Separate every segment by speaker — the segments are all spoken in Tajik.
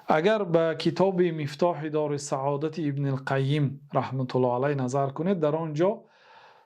Speaker 1: Агар ба китоби Мифтоҳи дори саодат Ибни Қайим раҳматуллоҳи алайҳ назар кунед, дар он ҷо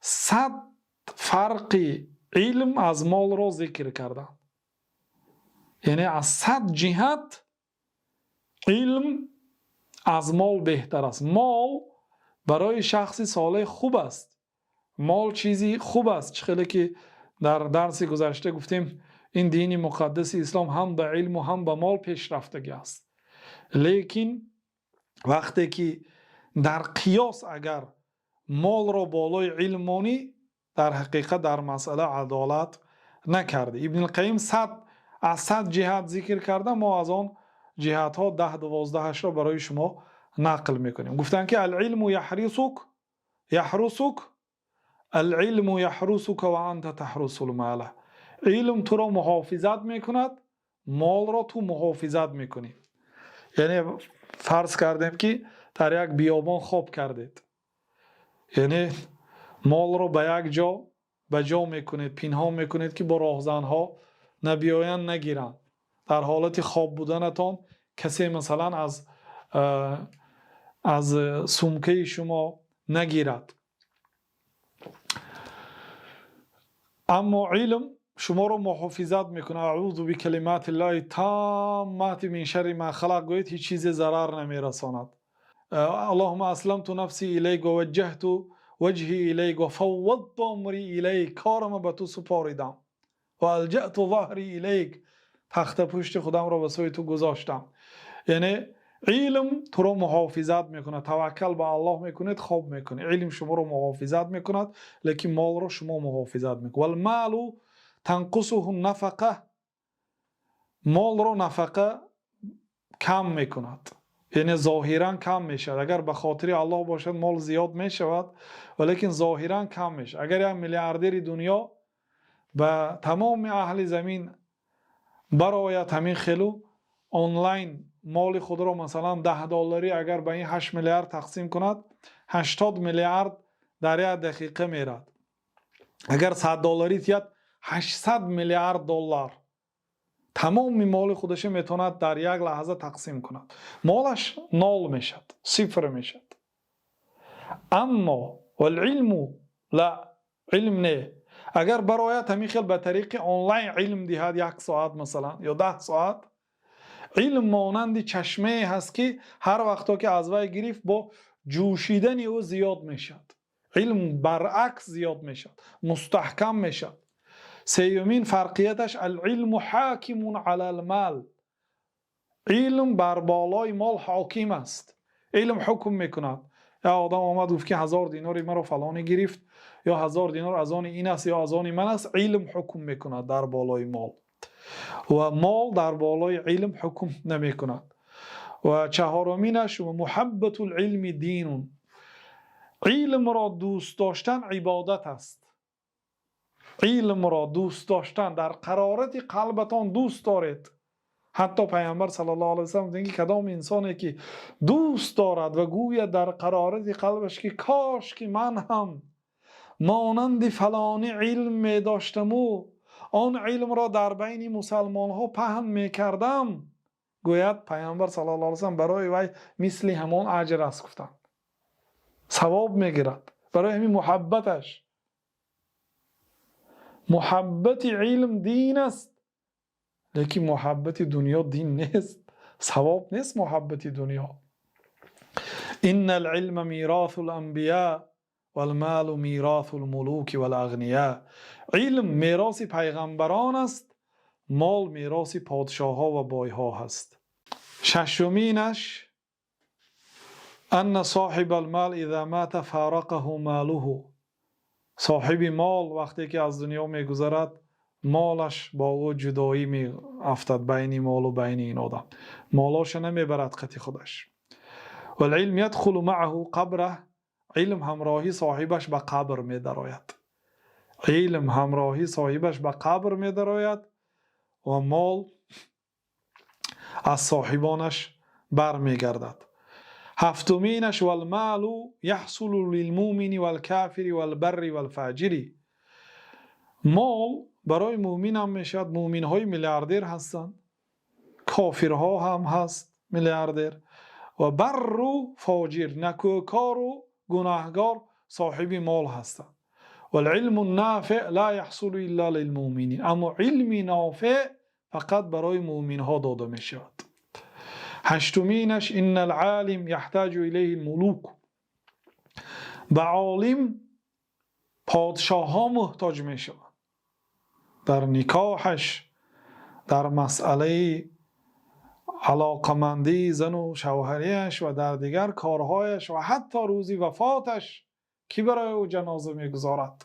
Speaker 1: 100 фарқи илм аз мол ро зикр кардаанд. Яъне аз 100 ҷиҳат илм аз мол беҳтар аст. Мол барои шахси солеҳ хуб аст. Мол чизи хуб аст. Чӣ хеле ки дар дарси гузашта гуфтем, ин дини муқаддаси ислом ҳам ба илм ва ҳам ба мол пешрафтагӣ аст. Лекин вақте ки дар қиёс агар молро болои илм монӣ, дар ҳақиқат дар масъала адолат накардӣ. Ибни Қайим 100 аз 100 ҷиҳат зикр карда, мо аз он ҷиҳатҳо 10-12-ашро барои шумо нақл мекунем. Гуфтанд ки العلم يحرسك يحرسك العلم يحرسك وأنت تحرس المال. Илм туро муҳофизат мекунад, молро ту муҳофизат мекунӣ. Яъне фарз кардем ки дар як биёбон хоб кардед, яъне молро ба як ҷо ба ҷо мекунед, пинҳон мекунед, ки бо роҳзанҳо набиёянд, нагиранд. Дар ҳолати хоб буданатон касе масалан аз сумкаи шумо нагирад. Аммо илм шуморо муҳофизат мекунад. أعوذ بكلمات الله التامات من شر ما خلق гӯед, ҳеҷ чизе зарар намерасонад. اللهم أسلمت نفسي إليك ووجهت وجهي إليك وفوضت أمري إليك, корама ба ту супоридам, وألجأت ظهري إليك, тахта пушти худамро ба сӯи ту гузоштам. Яъне илм туро муҳофизат мекунад. Таваккал ба Аллоҳ мекунед, хоб мекунед, илм шуморо муҳофизат мекунад, лекин молро шумо муҳофизат мекунед. والمال تنقصه النفقة, молро нафақа кам мекунад, яъне зоҳиран кам мешавад. Агар ба хотири Аллоҳ бошад, мол зиёд мешавад, валекин зоҳиран кам мешавад. Агар як миллиардери дунё ба тамоми аҳли замин барояд, ҳамин хелу онлайн моли худро масалан 10 долларӣ агар ба ин 8 миллиард тақсим кунад, 80 миллиард дар як дақиқа мерад. Агар 100 долларӣ тиҳад, 800 миллиард доллар тамоми моли худаша метавонад дар як лаҳза тақсим кунад, молаш нол мешавад, сифр мешавад. Аммо والعلم لا, илм не. Агар барояд, ҳамин хел ба тариқи онлайн илм диҳад, як соат масалан ё 10 соат, илм монанди чашмае ҳаст, ки ҳар вақто ки аз вай гирифт, бо ҷӯшидани ӯ зиёд мешавад. Илм баръакс зиёд мешавад, мустаҳкам мешавад. Сеюмин фарқияташ: العلم حاكم على المال, илм бар болои мол ҳоким аст, илм ҳукм мекунад. Як одам омад, гуфт ки 1000 динори маро фалонӣ гирифт, ё 1000 динор аз они ин аст, ё аз они ман аст. Илм ҳукм мекунад дар болои мол ва мол дар болои илм ҳукм намекунад. Ва чаҳоруминаш: محبة العلم دين, илмро дӯст доштан ибодат аст. Илмро дӯст доштан, дар қарорати қалбатон дӯст доред. Ҳатто Пайғамбар саллаллоҳу алайҳи васаллам гуфтанд, ки кадом инсоне ки дӯст дорад ва гӯяд дар қарорати қалбаш, ки кош ки ман ҳам монанди фалонӣ илм медоштаму он илмро дар байни мусалмонҳо паҳн мекардам, гӯяд Пайғамбар саллаллоҳу алайҳи васаллам, барои вай мисли ҳамон аҷр аст гуфтанд, савоб мегирад барои ҳамин муҳаббаташ. Муҳаббати илм дин аст, лекин муҳаббати дунё дин нест, савоб нест муҳаббати дунё. إن العلم ميراث الأنبياء والمال ميراث الملوك والأغنياء. Илм мероси пайғамбарон аст, мол мероси подшоҳҳо ва бойҳо ҳаст. Шашуминаш: أن صاحب المال إذا مات فارقه ماله. Соҳиби мол вақте ки аз дунё мегузарад, молаш бо ӯ ҷудоӣ меафтад, байни молу байни ин одам, молоша намебарад қати худаш. والعلم يدخل معه قبره, илм ҳамроҳи соҳибаш ба қабр медарояд, илм ҳамроҳи соҳибаш ба қабр медарояд ва мол аз соҳибонаш бармегардад. Ҳафтуминаш: والمال يحصل للمؤمن والكافر والبر والفاجر. Мол барои мӯмин ҳам мешавад, мӯминҳои миллиардер ҳастанд, кофирҳо ҳам ҳаст. Миллиардер ва барру фоҷир, некӯкору гунаҳгор соҳиби мол ҳастанд. والعلم النافع لا يحصل إلا للمؤمنين. Аммо илми нофеъ фақат барои мӯъминҳо дода мешавад. Ҳаштуминаш: إن العالم يحتاج إليه الملوك. Ба олим подшоҳҳо муҳтоҷ мешаванд дар никоҳаш, дар масъалаи алоқамандии зану шавҳарияш ва дар дигар корҳояш ва ҳатто рӯзи вафоташ кӣ барои ӯ ҷаноза мегузорад.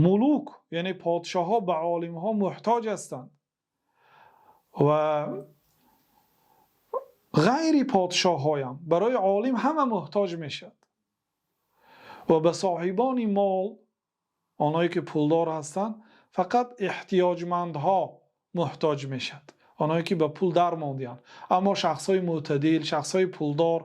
Speaker 1: Мулук, яъне подшоҳҳо, ба олимҳо муҳтоҷ ҳастанд ва ғайри подшоҳҳоям барои олим ҳама муҳтоҷ мешавад. Ва ба соҳибони мол, онҳое ки пулдор ҳастанд, фақат эҳтиёҷмандҳо муҳтоҷ мешавад, онҳое ки ба пул дармондианд. Аммо шахсҳои мӯътадил, шахсҳои пулдор,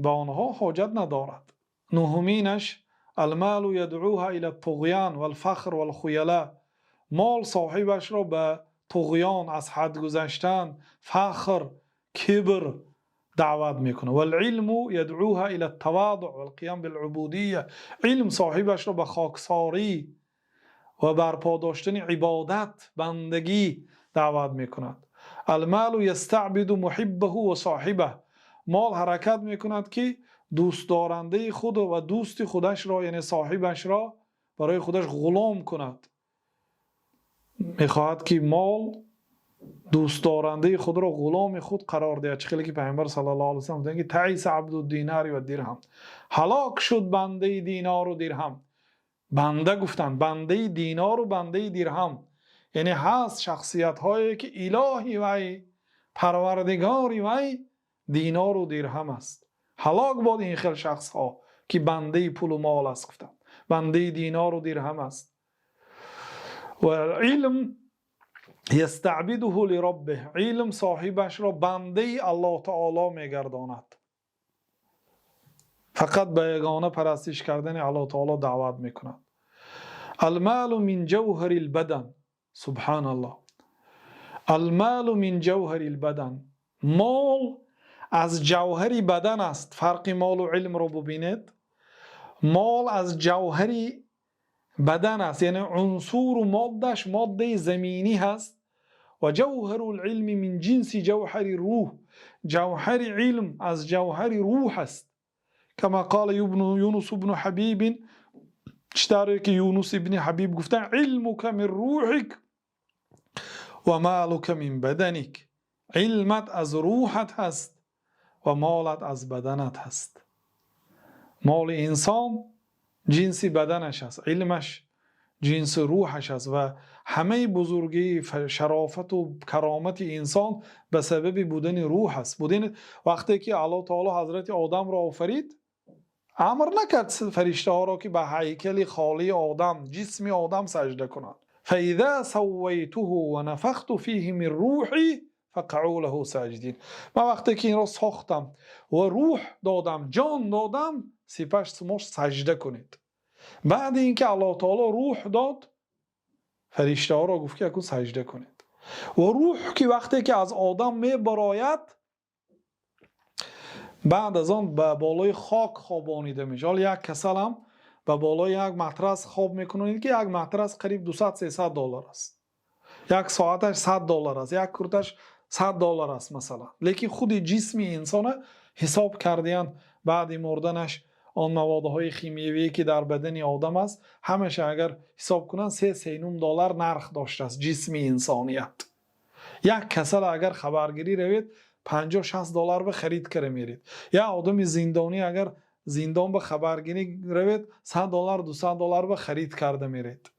Speaker 1: ба онҳо ҳоҷат надорад. Нуҳуминаш: المال يدعوها إلى الطغيان والفخر والخيلاء. Мол соҳибашро ба туғён, аз ҳад гузаштан, фахр, кибр даъват мекунад. والعلم يدعوها إلى التواضع والقيام بالعبودية. Илм соҳибашро ба хоксорӣ ва барпо доштани ибодат, бандагӣ даъват мекунад. المال يستعبد محبه وصاحبه. Мол ҳаракат мекунад, ки дӯстдорандаи худ ва дӯсти худашро, яъне соҳибашро, барои худаш ғулом кунад. Мехоҳад, ки мол дӯстдорандаи худро ғуломи худ қарор диҳад. Чӣ хеле ки Пайғамбар صلى الله عليه وسلم гуфтанд, ки تعس عبد الدينار والدرهم, ҳалок шуд бандаи динору дирҳам. Банда гуфтанд, бандаи динору бандаи дирҳам, яъне ҳаст шахсиятҳое, ки илоҳи вай, парвардигори вай динору дирҳам аст. Ҳалок бод ин хел шахсҳо, ки бандаи пулу мол аст, гуфтанд, бандаи динору дирҳам аст. Ва илм يستعبده لربه. Илм соҳибашро бандаи Аллоҳ таоло мегардонад, фақат ба ягона парастиш кардани Аллоҳ таоло даъват мекунад. المال من جوهر البدن. سبحان الله. المال من جوهر البدن. Мол аз ҷавҳари бадан аст. Фарқи молу илмро бубинед. Мол аз ҷавҳари бадан аст, яъне унсуру моддаш моддаи заминӣ ҳаст. وجوهر العلم من جنس جوهر الروح. Ҷавҳари илм аз ҷавҳари рӯҳ аст. كما قال يونس بن حبيب. Чӣ тавре ки Юнус ибни Ҳабиб гуфтанд: علمك من روحك ومالك من بدنك. Илмат аз рӯҳат ҳаст ва молат аз баданат ҳаст. Моли инсон ҷинси баданаш аст, илмаш ҷинси рӯҳаш аст. Ва ҳамаи бузургии, шарофату каромати инсон ба сабаби будани рӯҳ аст. Будини вақте ки Аллоҳ таоло ҳазрати Одамро офарид, амр накард фариштаҳоро, ки ба ҳайкали холии Одам, ҷисми Одам саҷда кунанд. فإذا سويته ونفخت فيه من روحي فقعوا له ساجدين. Ман вақте ки инро сохтам ва рӯҳ додам, ҷон додам, сипас шумо саҷда кунед. Баъди ин ки Аллоҳ таоло рӯҳ дод, фариштаҳоро гуфт, ки акун саҷда кунед. Ва рӯҳ ки вақте ки аз Одам мебарояд, баъд аз он ба болои хок хобонида мешавад. Ҳоло як касалам ба болои як матрас хоб мекунонед, ки як матрас қариб 200-300 доллар аст, як соаташ 100 доллар аст, як курташ 100 доллар аст, масалан. Лекин худи ҷисми инсона ҳисоб кардиянд, баъди мурданаш он маводҳои химиявие, ки дар бадани одам аст, ҳамаша агар ҳисоб кунанд, 3-3,5 доллар нарх доштааст ҷисми инсоният. Як касала агар хабаргирӣ равед, 50-60 доллар ба харид кара меред. Як одами зиндонӣ агар зиндон ба хабаргирӣ равед, 100 доллар, 200 доллар ба харид карда меред.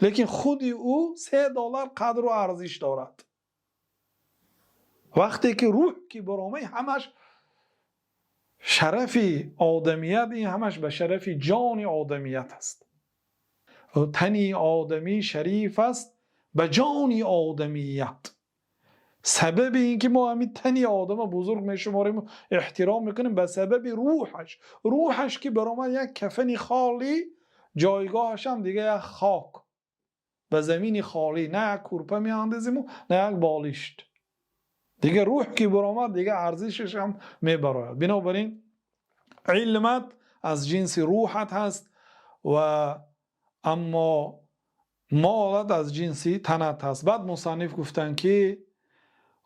Speaker 1: Лекин худи ӯ 3 доллар қадру арзиш дорад. Вақте ки рӯҳ ки баромад, ҳамаш шарафи одамият, ин ҳамаш ба шарафи ҷони одамият аст. Тани одамӣ шариф аст ба ҷони одамият. Сабаби ин ки мо ҳамин тани одама бузург мешуморем, эҳтиром мекунем, ба сабаби рӯҳаш. Рӯҳаш ки баромад, як кафани холӣ, ҷойгоҳашам дига як хок ба замини холӣ, на як курпа меандезиму, на як болишт. Дигар рӯҳ ки баромад, дигар арзишаш ҳам мебарояд. Бинобар ин илмат аз ҷинси рӯҳат ҳаст ва аммо молат аз ҷинси танат ҳаст. Баъд мусанниф гуфтанд, ки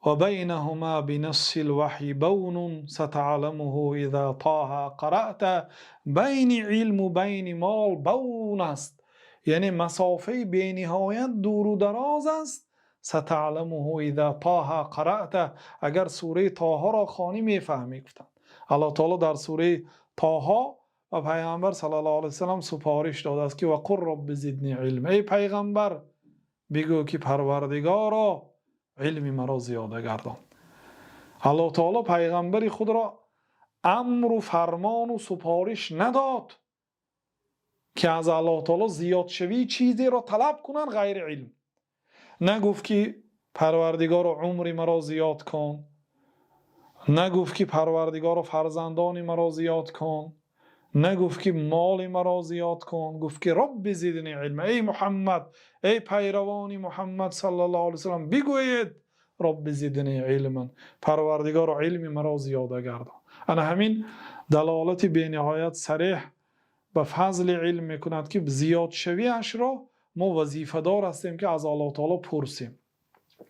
Speaker 1: وبينهما بنص الوحي بون ستعلمه إذا طه قرأت. Байни илму байни мол бавн аст, яъне масофаи бениҳоят дуру дароз аст. ستعلمه إذا طه قرأت. Агар сураи Тоҳаро хонӣ, мефаҳмӣ, гуфтанд. Аллоҳ таоло дар сураи Тоҳо ба Пайғамбар саллаллоҳу алайҳи васаллам супориш додааст, ки وقل رب زدني علما. Эй Пайғамбар, бигӯ, ки Парвардигоро, илми маро зиёда гардон. Аллоҳ таоло пайғамбари худро амру фармону супориш надод, ки аз Аллоҳ таоло зиёдшавии чизеро талаб кунанд ғайри илм. Нагуфт, ки Парвардигоро, умри маро зиёд кун, нагуфт, ки Парвардигоро, фарзандони маро зиёд кун, нагуфт, ки моли маро зиёд кун. Гуфт, ки رب زدني علما. Эй Муҳаммад, эй пайравони Муҳаммад саллаллоҳу алайҳи васаллам, бигӯед: رب زدني علما. Парвардигоро, илми маро зиёда гардон. Ана ҳамин далолати бениҳоят сареҳ ба фазли илм мекунад, ки зиёдшавиашро мо вазифадор ҳастем, ки аз Аллоҳ таоло пурсем.